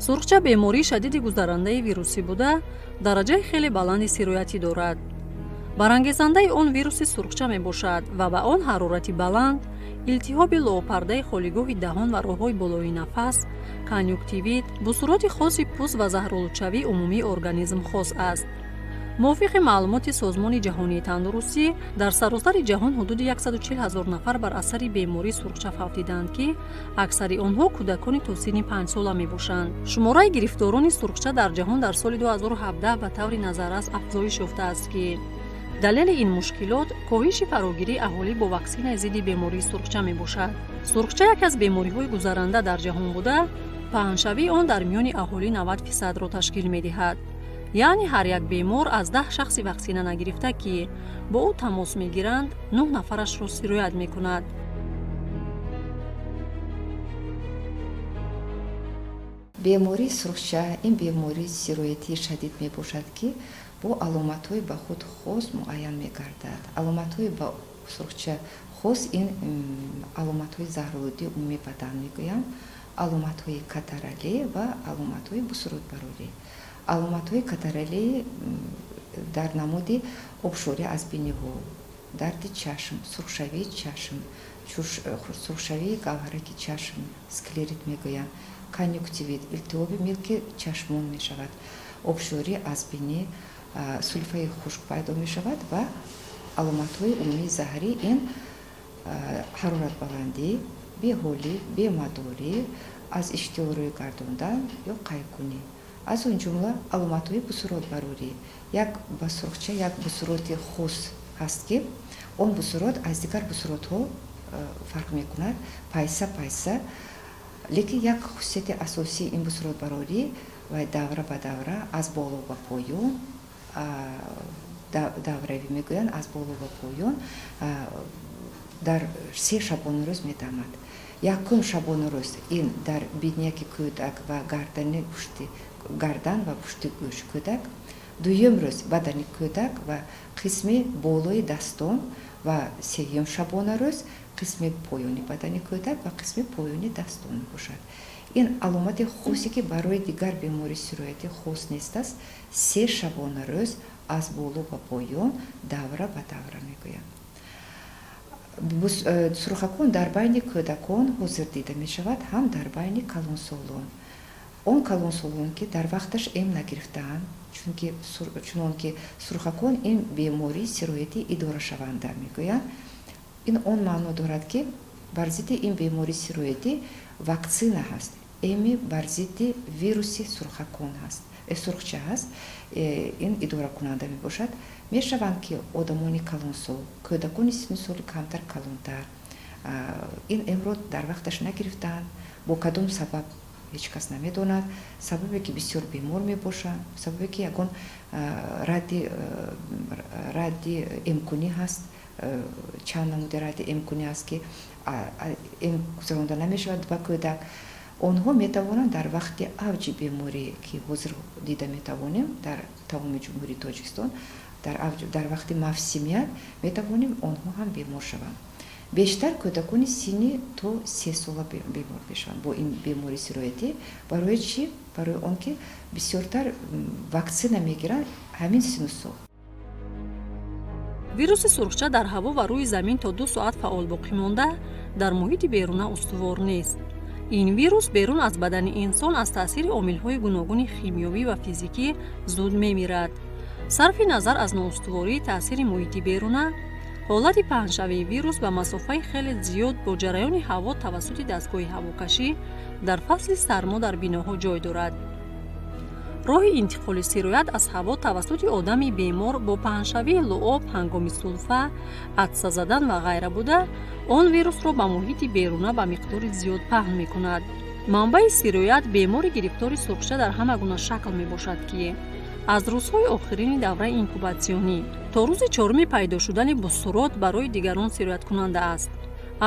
Сурхча бемории шадиди гузарандаи вирусӣ буда, дараҷаи хеле баланди сироятӣ дорад. Барангезандаи он вируси сурхча мебошад ва ба он ҳарорати баланд, илтиҳоби луобпардаи холигоҳи даҳон ва роҳҳои болои нафас, конъюнктивит, бусуроти хоси пӯст ва заҳролудшавии умумии организм хос аст. Мувофиқи маълумоти Созмони ҷаҳонии тандурустӣ, дар саросари ҷаҳон ҳудуди 140 ҳазор нафар бар асари бемории сурхча фавтиданд, ки аксари онҳо кӯдакони то синни 5-сола мебошанд. Шумораи гирифторони сурхча дар ҷаҳон дар соли 2017 ба таври назаррас афзоиш ёфтааст, ки далели ин мушкилот коҳиши фарогирии аҳолӣ бо ваксинаи зидди бемории сурхча мебошад. Сурхча яке аз бемориҳои гузаранда дар ҷаҳон буда, паҳншавии он дар миёни аҳолӣ 90 фисадро ташкил медиҳад, яъне ҳар як бемор аз 10 шахси ваксина нагирифта, ки бо ӯ тамос мегиранд, нӯҳ нафарашро сироят мекунад. Бемории сурхча ин бемории сироятии шадид мебошад, ки бо аломатҳои ба худ хос муайян мегардад. Аломатҳои ба сурхча хос ин аломатҳои заҳролудии умумии бадан мегӯянд, аломатҳои катаралӣ ва аломатҳои бусуротбарорӣ. Аломатҳои катаралӣ дар намуди обшорӣ аз биниҳо, дарди чашм, сурхшавии чашм, сурхшавии гавҳараки чашм, склерит мегӯянд, конъюнктивит, илтиҳоби милки чашмон мешавад, обшорӣ аз бинӣ, сулфаи хушк пайдо мешавад ва аломатҳои умумии заҳрӣ ин ҳароратбаландӣ, беҳолӣ, бемадорӣ, аз иштиҳо рӯй гардондан ё қайкунӣ. Аз он ҷумла аломатҳои бусуротбарорӣ. Як ба сурхча як бусуроти хос ҳаст, ки он бусурот аз дигар бусуротҳо фарқ мекунад пайса пайса, лекин як хусусияти асосии ин бусуротбарорӣ ва давра ба давра аз боло ба поён, давравӣ мегӯянд, аз боло ба поён дар 3 шабонарӯз медамад. Якум шабонарӯз ин дар бинияки кӯдак ва гардани пушти гардан ва пушти гӯши кӯдак, дуюм рӯз бадани кӯдак ва қисми болои дастон ва сеюм шабонарӯз қисми поёни бадани кӯдак ва қисми поёни дастон мебошад. Ин аломати хосе, ки барои дигар бемории сироятӣ хос нест аст. 3 шабонарӯз аз боло ба поён, давра ба давра мегӯянд. Сурхакон дар байни кӯдакон ҳозир дида мешавад, ҳам дар байни калонсолон. Он калонсолон, ки дар вақташ эм нагирифтаанд, чунки чунон ки сурхакон ин бемории сироятӣ идорашаванда мегӯянд, ин он маъно дорад, ки бар зидди ин бемории сироятӣ ваксина ҳаст, эми бар зидди вируси сурхакон ҳаст, сурхча ҳаст, ин идоракунанда мебошад. Мешаванд, ки одамони калонсол, кӯдакони синну соли камтар, калонтар ин эмро дар вақташ нагирифтаанд. Бо кадом сабаб, ҳеҷ кас намедонад, сабабе ки бисёр бемор мебошанд, сабабе ки ягон радди эмкунӣ ҳаст, чанд намуди радди эмкунӣ ҳаст, ки эм гузаронда намешавад ба кӯдак. Онҳо метавонанд дар вақти авҷи беморӣ, ки ҳозир дида метавонем дар тамоми Ҷумҳурии Тоҷикистон, дар вақти мавсимият метавонем, онҳо ҳам бемор шаванд. Бештар кӯдакони синни то 3 сола бемор мешаванд бо ин бемории сироятӣ. Барои чӣ? Барои он ки бисёртар ваксина мегиранд ҳамин синну сол. Вируси сурхча дар ҳаво ва рӯи замин то 2 соат фаъол боқӣ монда, дар муҳити беруна устувор нест. Ин вирус берун аз бадани инсон аз таъсири омилҳои гуногуни химиёвӣ ва физикӣ зуд мемирад. Сарфи назар аз ноустувории таъсири муҳити беруна, ҳолати паҳншавии вирус ба масофаи хеле зиёд бо ҷараёни ҳаво тавассути дастгоҳи ҳавокашӣ дар фасли сармо дар биноҳо ҷой дорад. Роҳи интиқоли сироят аз ҳаво тавассути одами бемор бо паҳншавии луоб ҳангоми сулфа, атса задан ва ғайра буда, он вирусро ба муҳити беруна ба миқдори зиёд паҳн мекунад. Манбаи сироят бемори гирифтори сурхча дар ҳама гуна шакл мебошад, ки аз рӯзҳои охирини давраи инкубатсионӣ то рӯзи чоруми пайдо шудани бусурот барои дигарон сирояткунанда аст.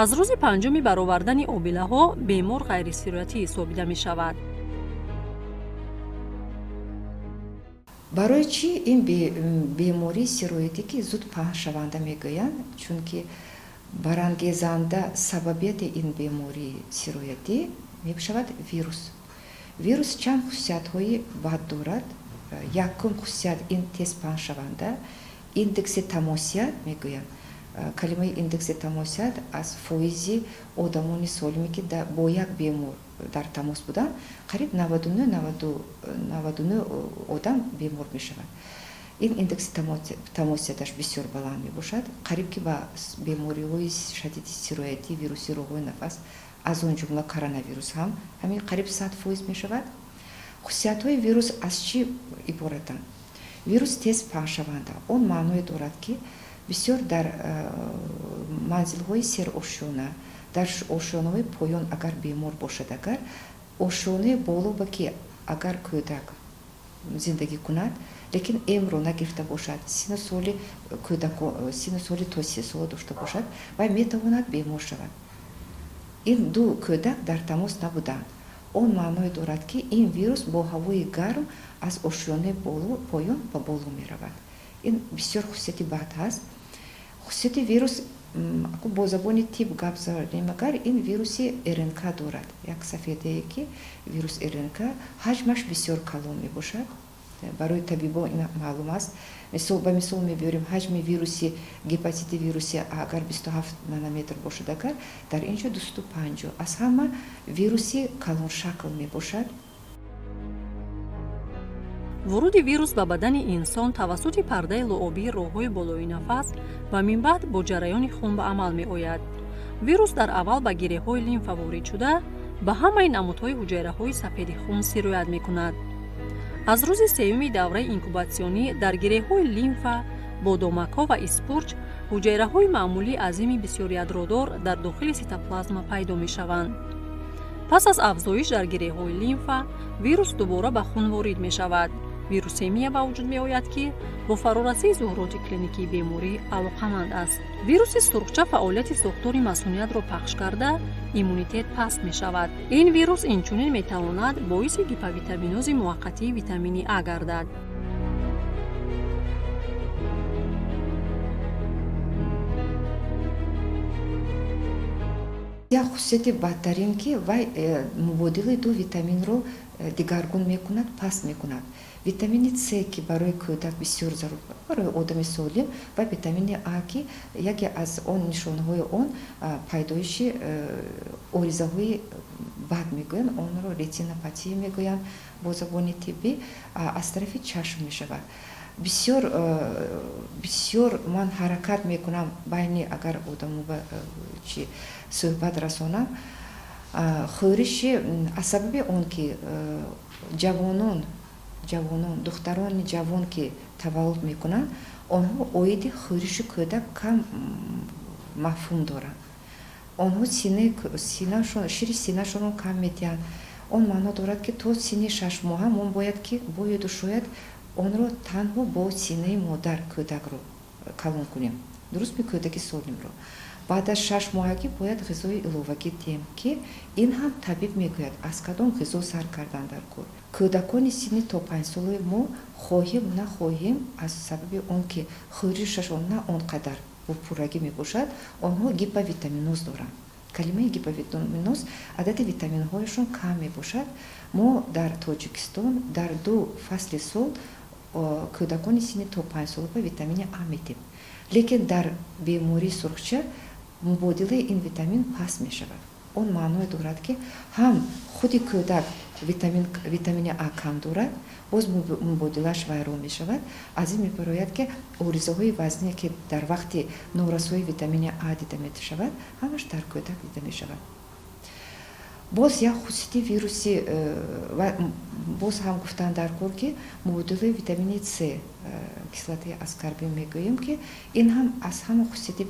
Аз рӯзи панҷуми баровардани обилаҳо бемор ғайрисироятӣ ҳисобида мешавад. Барои чӣ ин бемории сироятӣ, ки зуд паҳншаванда мегӯянд? Чунки барангезанда, сабабияти ин бемории сироятӣ мешавад вирус. Вирус чанд хусусиятҳои бад дорад. Якум хусусият ин тез паҳншаванда, индекси тамосият мегӯянд. Калимаи индекси тамосият аз фоизи одамони солиме, ки бо як бемор дар тамос буданд, қариб 99 одам бемор мешавад. Ин индекси тамосияташ бисёр баланд мебошад, қариб ки ба бемориҳои шадиди сироятии вируси роҳҳои нафас, аз он ҷумла коронавирус ҳам ҳамин қариб 100% мешавад. Хусусиятҳои вирус аз чӣ иборатанд? Вирус тез паҳншаванда. Он маъное дорад, ки бисёр дар манзилҳои серошёна, дар ошёнаҳои поён агар бемор бошад, агар ошёнаи боло ба ки агар кӯдак зиндагӣ кунад, лекин эмро нагирифта бошад, сину соли кӯдако, сину соли то 3 сола дошта бошад, вай метавонад бемор шавад. Ин ду кӯдак дар тамос набуданд. Он маъное дорад, ки ин вирус бо ҳавои гарм аз ошёнаи боло поён ба боло меравад. Ин бисёр хусусияти бад ҳаст. Хусусияти вирус, бо забони тиб гап занем агар, ин вируси РНК дорад, як сафедае, ки вирус РНК, ҳаҷмаш бисёр калон мебошад. Барои табибон ин маълум аст. Мисол ба мисол мебиёрем: ҳаҷми вируси гепатити вируси А агар 27 нанометр бошад, агар дар ин ҷо 250, аз ҳама вируси калоншакл мебошад. Вуруди вирус ба бадани инсон тавассути пардаи луобии роҳҳои болои нафас ва минбаъд бо ҷараёни хун ба амал меояд. Вирус дар аввал ба гиреҳҳои лимфа ворид шуда, ба ҳамаи намудҳои ҳуҷайраҳои сафеди хун сироят мекунад. Аз рӯзи сеюми давраи инкубатсионӣ дар гиреҳҳои лимфа, бодомакҳо ва испурҷ ҳуҷайраҳои маъмулии азими бисёрядродор дар дохили ситоплазма пайдо мешаванд. Пас аз афзоиш дар гиреҳҳои лимфа вирус дубора ба хун ворид мешавад. Вирусемия ба вуҷуд меояд, ки бо фарорасии зуҳуроти клиникии беморӣ алоқаманд аст. Вируси сурхча фаъолияти сохтори масуниятро пахш карда, иммунитет паст мешавад. Ин вирус инчунин метавонад боиси гиповитаминози муваққатии витамини А гардад. Як хусусияти бадтарин, ки вай мубодилаи ду витаминро дигаргун мекунад, паст мекунад: витамини С, ки барои кӯдак бисёр зарур, барои одами солим, ва витамини А, ки яке аз он нишонаҳои он пайдоиши оризаҳои бад мегӯянд, онро ретинопатия мегӯянд бо забони тиббӣ, аз тарафи чашм мешавад. Бисёр бисёр ман ҳаракат мекунам, байни агар одамо ба чи суҳбат расонам, хӯриши, аз сабаби он ки ҷавонон, духтарони ҷавон, ки таваллуд мекунанд, онҳо оиди хӯриши кӯдак кам мафҳум доранд. Онҳо синашон, шири синашонро кам медиҳанд. Он маъно дорад, ки то синни 6 моҳа мо бояд ки бояду шояд онро танҳо бо синаи модар кӯдакро калон кунем, дуруст, кӯдаки солимро. Баъд аз 6 моҳагӣ бояд ғизои иловагӣ диҳем, ки ин ҳам табиб мегӯяд, аз кадом ғизо сар кардан дар кор. Кӯдакони синни то 5 солаи мо, хоҳем нахоҳем, аз сабаби он ки хӯришашон на он қадар бо пуррагӣ мебошад, онҳо гиповитаминоз доранд. Калимаи гиповитаминоз адади витаминҳояшон кам мебошад. Мо дар Тоҷикистон дар ду фасли сол кӯдакони синни то 5 сола ба витамини А медиҳем, лекин дар бемории сурхча мубодилаи ин витамин паст мешавад. Он маъное дорад, ки ҳам худи кӯдак витамини А кам дорад, боз мубодилааш вайрон мешавад. Аз ин мебарояд, ки оризаҳои вазне, ки дар вақти норасоии витамини А дида мешавад, ҳамаш дар кӯдак дида мешавад. Боз як хусусияти вируси боз ҳам гуфтан дар кор, ки мубодилаи витамини С, кислотаи аскорбин мегӯем, ки ин ҳам аз ҳама хусусияти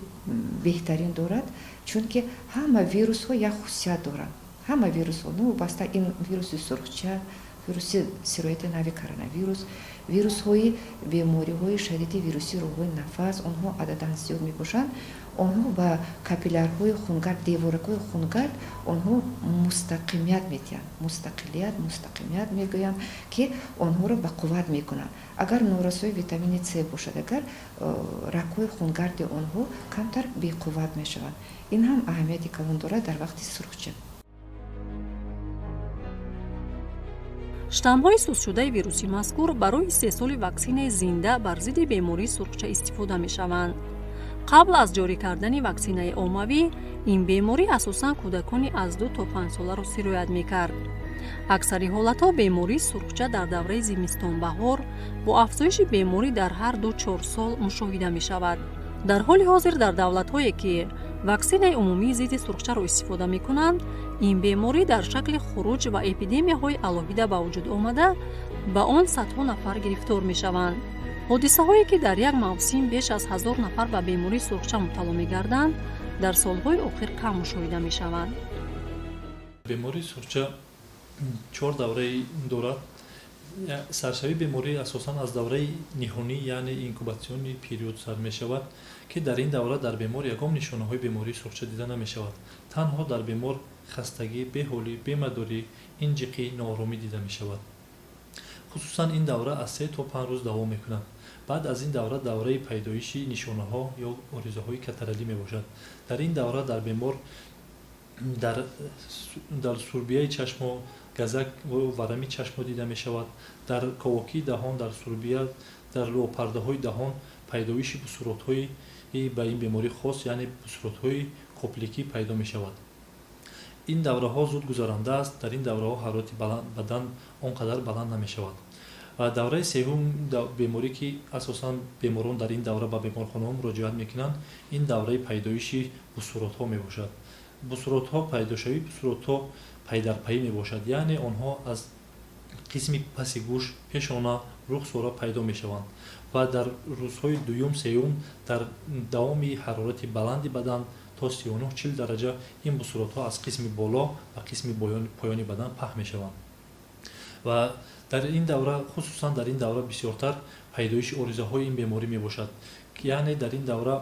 беҳтарин дорад, чунки ҳама вирусҳо як хусусият доранд. Ҳама вирусҳо, новобаста ин вируси сурхча, вируси сирояти нави коронавирус, вирусҳои бемориҳои шадиди вирусии роҳҳои нафас, онҳо ададан зиёд мебошанд. Онҳо ба капиллярҳои хунгард, деворакҳои хунгард онҳо мустақимият медиҳанд, мустақилият, мустақимият мегӯянд, ки онҳоро ба қувват мекунанд. Агар норасои витамини С бошад, агар рагҳои хунгарди онҳо камтар беқувват мешаванд. Ин ҳам аҳамияти калон дорад дар вақти сурхча. Штаммҳои сустшудаи вируси мазкур барои истеҳсоли ваксинаи зинда бар зидди бемории сурхча истифода мешаванд. Қабл аз ҷорӣ кардани ваксинаи оммавӣ ин беморӣ асосан кӯдакони аз 2 то 5 соларо сироят мекард. Аксари ҳолатҳо бемории сурхча дар давраи зимистон-баҳор бо афзоиши беморӣ дар ҳар 2-4 сол мушоҳида мешавад. Дар ҳоли ҳозир дар давлатҳое, ки ваксинаи умумии зидди сурхчаро истифода мекунанд, ин беморӣ дар шакли хуруҷ ва эпидемияҳои алоҳида ба вуҷуд омада, ба он садҳо нафар гирифтор мешаванд. Ҳодисаҳое, ки дар як мавсим беш аз 1000 нафар ба бемории сурхча мубтало мегарданд, дар солҳои охир кам мушоҳида мешаванд. Бемории сурхча чор давраи дорад. Саршавии беморӣ асосан аз давраи ниҳонӣ, яъне инкубационный период сар мешавад, ки дар ин давра дар бемор ягон нишонаҳои бемории сурхча дида намешавад. Танҳо дар бемор хастагӣ, беҳолӣ, бемадорӣ, инҷиқӣ, нооромӣ дида мешавад. Хусусан ин давра аз 3 то 5 рӯз давом мекунад. Баъд аз ин давра давраи пайдоиши нишонаҳо ё оризаҳои катаралӣ мебошад. Дар ин давра дар бемор дар сурбияи чашмо газак, варами чашмо дида мешавад. Дар ковокии даҳон, дар сурбия, дар лопардаҳои даҳон пайдоиши бусуротҳои ба ин беморӣ хос, яъне бусуротҳои копликӣ пайдо мешавад. Ин давраҳо зуд гузаранда аст. Дар ин давраҳо ҳарорати бадан он қадар баланд намешавад. Давраи сеюм беморӣ, ки асосан беморон дар ин давра ба беморхонаҳо муроҷиат мекунанд, ин давраи пайдоиши бусуротҳо мебошад. Бусуротҳо, пайдошавии бусуротҳо пайдарпайӣ мебошад, яъне онҳо аз қисми паси гӯш, пешона, рухсора пайдо мешаванд ва дар рӯзҳои дуюм, сеюм дар давоми ҳарорати баланди бадан то 39-40 дараҷа ин бусуротҳо аз қисми боло ба қисми поёни бадан паҳн мешаванд. Ва дар ин давра, хусусан дар ин давра бисёртар пайдоиши оризаҳои ин беморӣ мебошад, яъне дар ин давра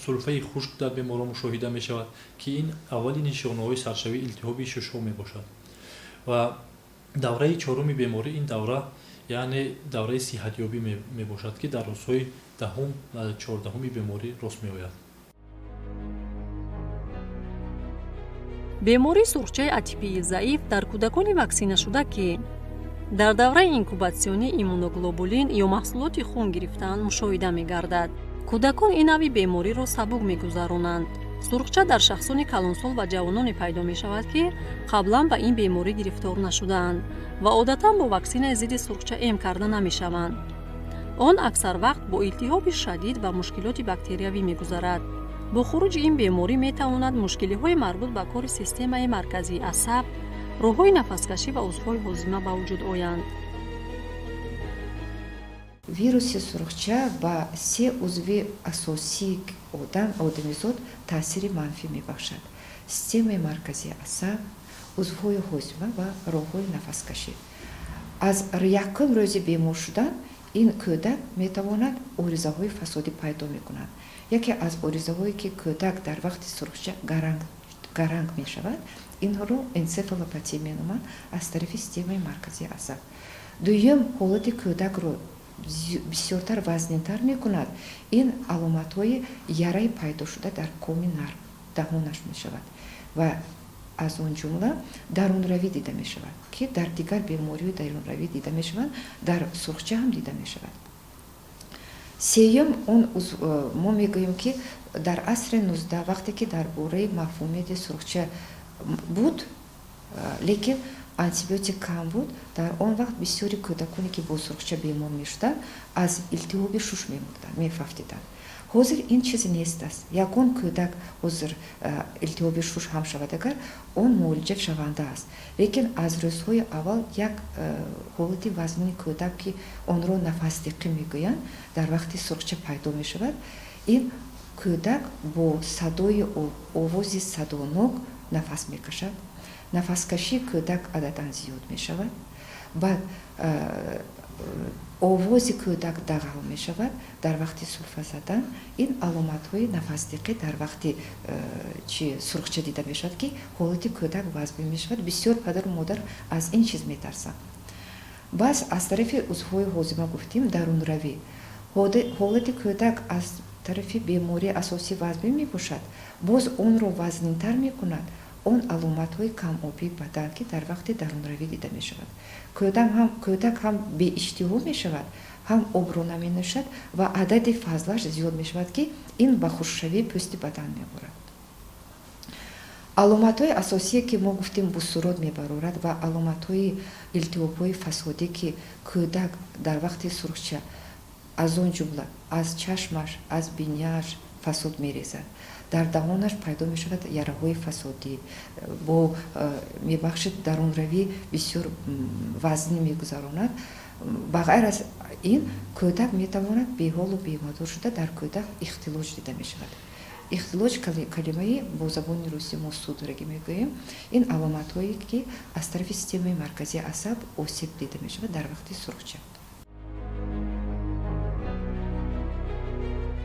сулфаи хушк дар беморон мушоҳида мешавад, ки ин аввали нишонаҳои саршавии илтиҳоби шушҳо мебошад. Ва давраи чоруми беморӣ, ин давра, яъне давраи сиҳатёбӣ мебошад, ки дар рӯзҳои 10-ум ва 14-уми беморӣ рост меояд. Бемории сурхчаи атипии заиф дар кӯдакони ваксинашуда, ки дар давраи инкубатсионӣ иммуноглобулин ё маҳсулоти хун гирифтаанд, мушоҳида мегардад. Кӯдакон ин навъи бемориро сабук мегузаронанд. Сурхча дар шахсони калонсол ва ҷавононе пайдо мешавад, ки қаблан ба ин беморӣ гирифтор нашудаанд ва одатан бо ваксинаи зидди сурхча эм карда намешаванд. Он аксар вақт бо илтиҳоби шадид ва мушкилоти бактериявӣ мегузарад. Бо хуруҷи ин беморӣ метавонад мушкилиҳои марбут ба кори системаи марказии асаб, роҳҳои нафаскашӣ ва узвҳои ҳозима ба вуҷуд оянд. Вируси сурхча ба се узви асосии одам, одамизод таъсири манфӣ мебахшад: системаи марказии асаб, узвҳои ҳозима ва роҳҳои нафаскашӣ. Аз якум рӯзи бемор шудан ин кӯдак метавонад оризаҳои фасодӣ пайдо мекунад. Яке аз оризаҳое, ки кӯдак дар вақти сурхча гаранг мешавад, инро энцефалопатия меноманд, аз тарафи системаи марказии асаб. Дуюм, ҳолати кӯдакро бисёртар вазнинтар мекунад, ин аломатҳои яраи пайдошуда дар коми нарм даҳонаш мешавад ва аз он ҷумла дарунравӣ дида мешавад, ки дар дигар бемориҳои дарунравӣ дида мешаванд, дар сурхча ҳам дида мешавад. Сеюм, он мо мегӯем, ки дар асри 19, вақте ки дар бораи мафҳумияти сурхча буд, лекин антибиотик кам буд, дар он вақт бисёри кӯдаконе, ки бо сурхча бемор мешуданд, аз илтиҳоби шуш мемурданд, мефавтиданд. Ҳозир ин чиз нест аст. Ягон кӯдак ҳозир илтиҳоби шуш ҳам шавад агар, он муолиҷа шаванда аст. Лекин аз рӯзҳои аввал як ҳолати вазнини кӯдак, ки онро нафасдиқӣ мегӯянд, дар вақти сурхча пайдо мешавад. Ин кӯдак бо садои овози садонок нафас мекашад, нафаскашии кӯдак одатан зиёд мешавад, баъд овози кӯдак дағал мешавад дар вақти сулфа задан. Ин аломатҳои нафасдиқӣ дар вақти чи сурхча дида мешавад, ки ҳолати кӯдак вазбин мешавад. Бисёр падару модар аз ин чиз метарсанд. Бас аз тарафи узвҳои ҳозима гуфтем, дарунравӣ. Ҳолати кӯдак аз тарафи бемории асосӣ вазбин мебошад, боз онро вазнинтар мекунад. Он аломатҳои камобии бадан, ки дар вақти дарунравӣ дида мешавад. Кӯдак ҳам беиштиҳо мешавад, ҳам обро наменӯшад ва адади фазлаш зиёд мешавад, ки ин ба хушкшавии пӯсти бадан меорад. Аломатҳои асосие, ки мо гуфтем, бусурот мебарорад ва аломатҳои илтиҳобҳои фасодӣ, ки кӯдак дар вақти сурхча, аз он ҷумла аз чашмаш, аз бинияш фасод мерезад, дар даҳонаш пайдо мешавад яраҳои фасодӣ, бо мебахшид, дарунравӣ бисёр вазнин мегузаронад. Ба ғайр аз ин, кӯдак метавонад беҳолу бемадор шуда, дар кӯдак ихтилоҷ дида мешавад. Ихтилоҷ, калимаи бо забони русӣ мо судороги мегӯем. Ин аломатҳое, ки аз тарафи системаи марказии асаб осеб дида мешавад дар вақти сурхча.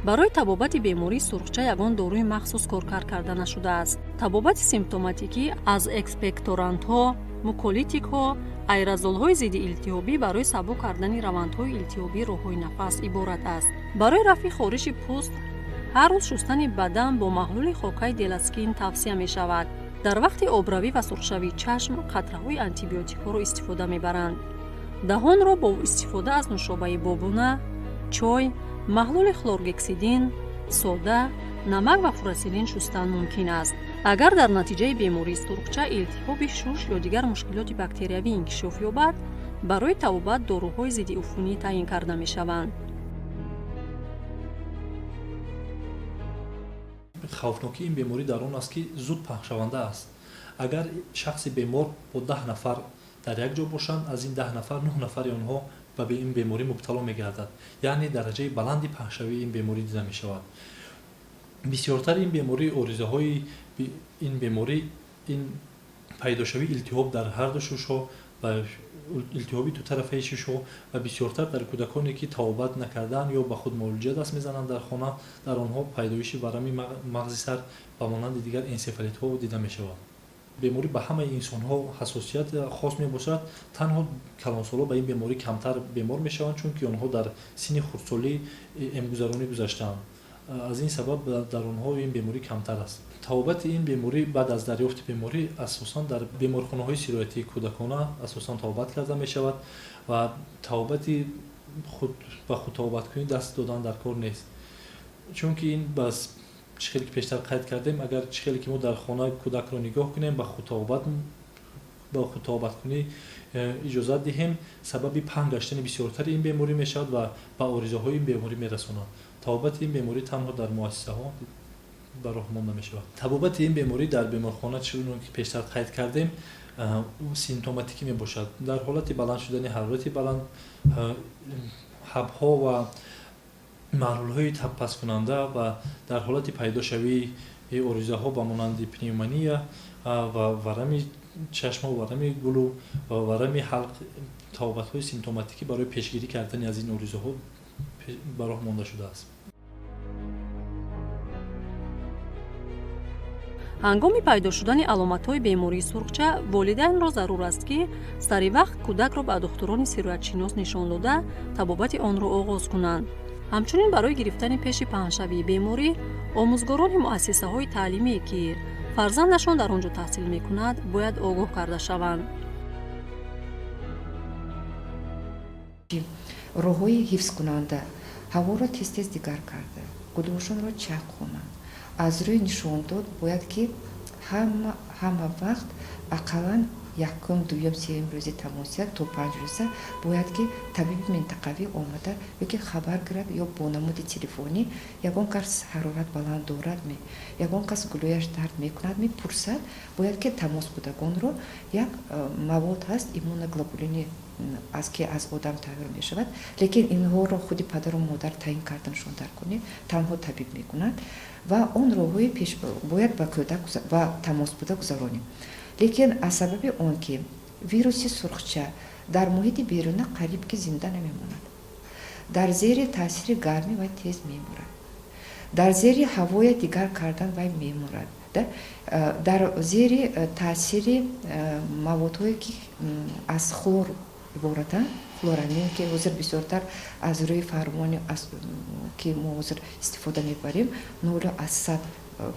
Барои табобати бемории сурхча ягон доруи махсус коркард карда нашудааст. Табобати симптоматикӣ аз экспекторантҳо, муколитикҳо, аэрозолҳои зиддиилтиҳобӣ барои сабук кардани равандҳои илтиҳобии роҳҳои нафас иборат аст. Барои рафъи хориши пӯст ҳар рӯз шустани бадан бо маҳлули хокаи Деласкин тавсия мешавад. Дар вақти обравӣ ва сурхшавии чашм қатраҳои антибиотикҳоро истифода мебаранд. Даҳонро бо истифода аз нӯшобаи бобуна, чой, маҳлули хлоргексидин, сода, намак ва фурасилин шустан мумкин аст. Агар дар натиҷаи бемории сурхча илтиҳоби шуш ё дигар мушкилоти бактериявӣ инкишоф ёбад, барои табобат доруҳои зиддиуфунӣ таъин карда мешаванд. Хавфнокии ин беморӣ дар он аст, ки зуд паҳншаванда аст. Агар шахси бемор бо 10 нафар дар як ҷо бошанд, аз ин 10 нафар нӯҳ нафари онҳо ба ин беморӣ мубтало мегардад, яъне дараҷаи баланди паҳншавии ин беморӣ дида мешавад. Бисёртар ин беморӣ, оризаҳои ин беморӣ ин пайдошавии илтиҳоб дар ҳарду шушҳо ва илтиҳоби дутарафаи шушҳо ва бисёртар дар кӯдаконе, ки табобат накардаанд ё ба худ муолиҷа даст мезананд дар хона, дар онҳо пайдоиши варами мағзи сар ба монанди дигар энсефалитҳо дида мешавад. Беморӣ ба ҳамаи инсонҳо ҳассосият хос мебошад. Танҳо калонсолҳо ба ин беморӣ камтар бемор мешаванд, чунки онҳо дар синни хурдсолӣ эмгузаронӣ гузаштаанд. Аз ин сабаб дар онҳо ин беморӣ камтар аст. Табобати ин беморӣ баъд аз дарёфти беморӣ асосан дар беморхонаҳои сироятии кӯдакона асосан табобат карда мешавад ва табобати худ ба худтабобаткунӣ даст додан дар кор нест, чунки ин бас чӣ хеле ки пештар қайд кардем, агар чӣ хеле ки мо дар хона кӯдакро нигоҳ кунем, ба худтабобаткунӣ иҷозат диҳем, сабаби паҳн гаштани бисёртари ин беморӣ мешавад ва ба оризаҳои ин беморӣ мерасонад. Табобати ин беморӣ танҳо дар муассисаҳо ба роҳ монда мешавад. Табобати ин беморӣ дар беморхона, чунон ки пештар қайд кардем, симптоматикӣ мебошад. Дар ҳолати баланд шудани ҳарорати баланд ҳабҳо ва маҳлулҳои табпасткунанда ва дар ҳолати пайдошавии оризаҳо ба монанди пневмония ва варами чашмҳо, варами гулӯ ва варами ҳалқ, табобатҳои симптоматикӣ барои пешгирӣ кардани аз ин оризаҳо ба роҳ монда шудааст. Ҳангоми пайдо шудани аломатҳои бемории сурхча волидайнро зарур аст, ки сари вақт кӯдакро ба духтурони сироятшинос нишон дода, табобати онро оғоз кунанд. Ҳамчунин барои гирифтани пеши паҳншавии беморӣ омӯзгорони муассисаҳои таълимие, ки фарзандашон дар он ҷо таҳсил мекунад, бояд огоҳ карда шаванд. Роҳҳои ҳифзкунанда: ҳаворо тез-тез дигар карда, гулӯшонро чақонанд. Аз рӯи нишондод бояд ки ҳама вақт ақаллан якум, дуюм, сеюм рӯзи тамосия то 5 рӯза бояд ки табиби минтақавӣ омада ё ки хабар гирад ё бо намуди телефонӣ: ягон кас ҳарорат баланд дорад ме, ягон кас гулӯяш дард мекунад, мепурсад. Бояд ки тамосбудагонро як мавод ҳаст, иммуноглобулини аз ки аз одам тайёр мешавад, лекин инҳоро худи падару модар таъин карданашон дар кор не, танҳо табиб мекунад ва он роҳҳои пеш бояд ба кӯдак ба тамосбуда гузаронем. Лекин аз сабаби он ки вируси сурхча дар муҳити беруна қариб ки зинда намемонад, дар зери таъсири гармӣ вай тез мемурад, дар зери ҳавоя дигар кардан вай мемурад, дар зери таъсири маводҳое, ки аз хлор иборатанд, хлорамин, ки ҳозир бисёртар аз рӯи фармони, ки мо ҳозир истифода мебарем, 0,1.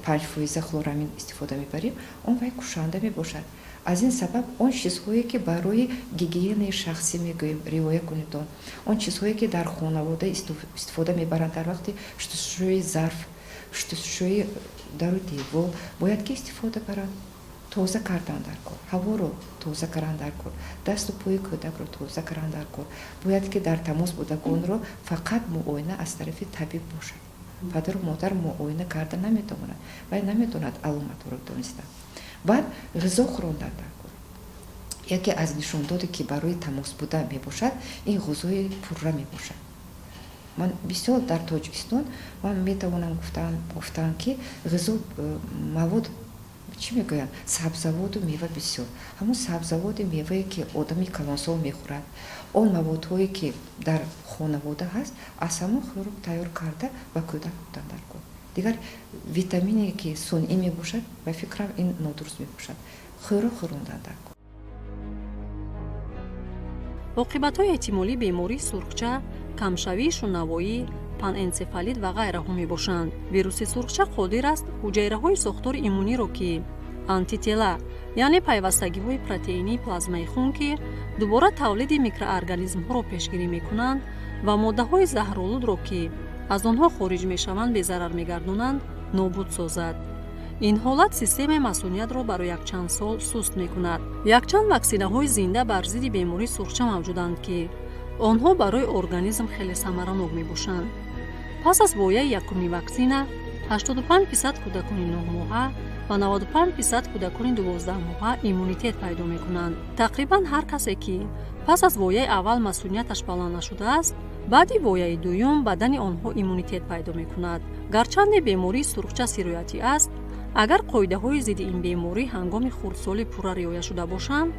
5% хлорамин истифода мебарем, он вай кушанда мебошад. Аз ин сабаб он чизҳое, ки барои гигиенаи шахсӣ мегӯем, риоя кунед, он чизҳое, ки дар хонавода истифода мебаранд дар вақти шустушӯи зарф, шустушӯи дару девор, бояд ки истифода баранд. Тоза кардан дар кор, ҳаворо тоза кардан дар кор, дасту пои кӯдакро тоза кардан дар кор. Бояд ки дар тамос будагонро фақат муоина аз тарафи табиб бошад. Падару модар муоина карда наметавонад, вай наметавонад аломатҳоро дониста. Баъд ғизо хӯрондан дар кор. Яке аз нишондоде, ки барои тамос буда мебошад, ин ғизои пурра мебошад. Ман бисёр дар Тоҷикистон ман метавонам гуфтан, ки ғизо мавод чӣ мегӯянд, сабзаводу мева бисёр. Ҳамон сабзаводи мевае, ки одами калонсол мехӯрад, он маводҳое, ки дар хонавода ҳаст, аз ҳамон хӯрок тайёр карда ба кӯдак додан дар кор. Дигар витамине, ки сунъӣ мебошад, ба фикрам, ин нодуруст мебошад. Хӯрок хӯрондан дар кор. Оқибатҳои эҳтимолии бемории сурхча камшавии шунавоӣ, панэнсефалит ва ғайраҳо мебошанд. Вируси сурхча қодир аст ҳуҷайраҳои сохтори иммуниро, ки антитела, яъне пайвастагиҳои протеинии плазмаи хун, ки дубора тавлиди микроорганизмҳоро пешгирӣ мекунанд ва моддаҳои заҳролудро, ки аз онҳо хориҷ мешаванд, безарар мегардонанд, нобуд созад. Ин ҳолат системаи масуниятро барои якчанд сол суст мекунад. Якчанд ваксинаҳои зинда бар зидди бемории сурхча мавҷуданд, ки онҳо барои организм хеле самаранок мебошанд. Пас аз вояи якуми ваксина 85% кӯдакони 9-моҳа ва 95% кӯдакони 12-моҳа иммунитет пайдо мекунанд. Тақрибан ҳар касе, ки пас аз вояи аввал масунияташ баланд нашудааст, баъди вояи дуюм бадани онҳо иммунитет пайдо мекунад. Гарчанде бемории сурхча сироятӣ аст, агар қоидаҳои зидди ин беморӣ ҳангоми хурдсолӣ пурра риоя шуда бошанд,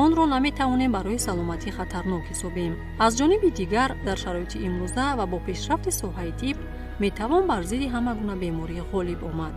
онро наметавонем барои саломатӣ хатарнок ҳисобем. Аз ҷониби дигар, дар шароити имрӯза ва бо пешрафти соҳаи тиб метавон бар зидди ҳама гуна беморӣ ғолиб омад.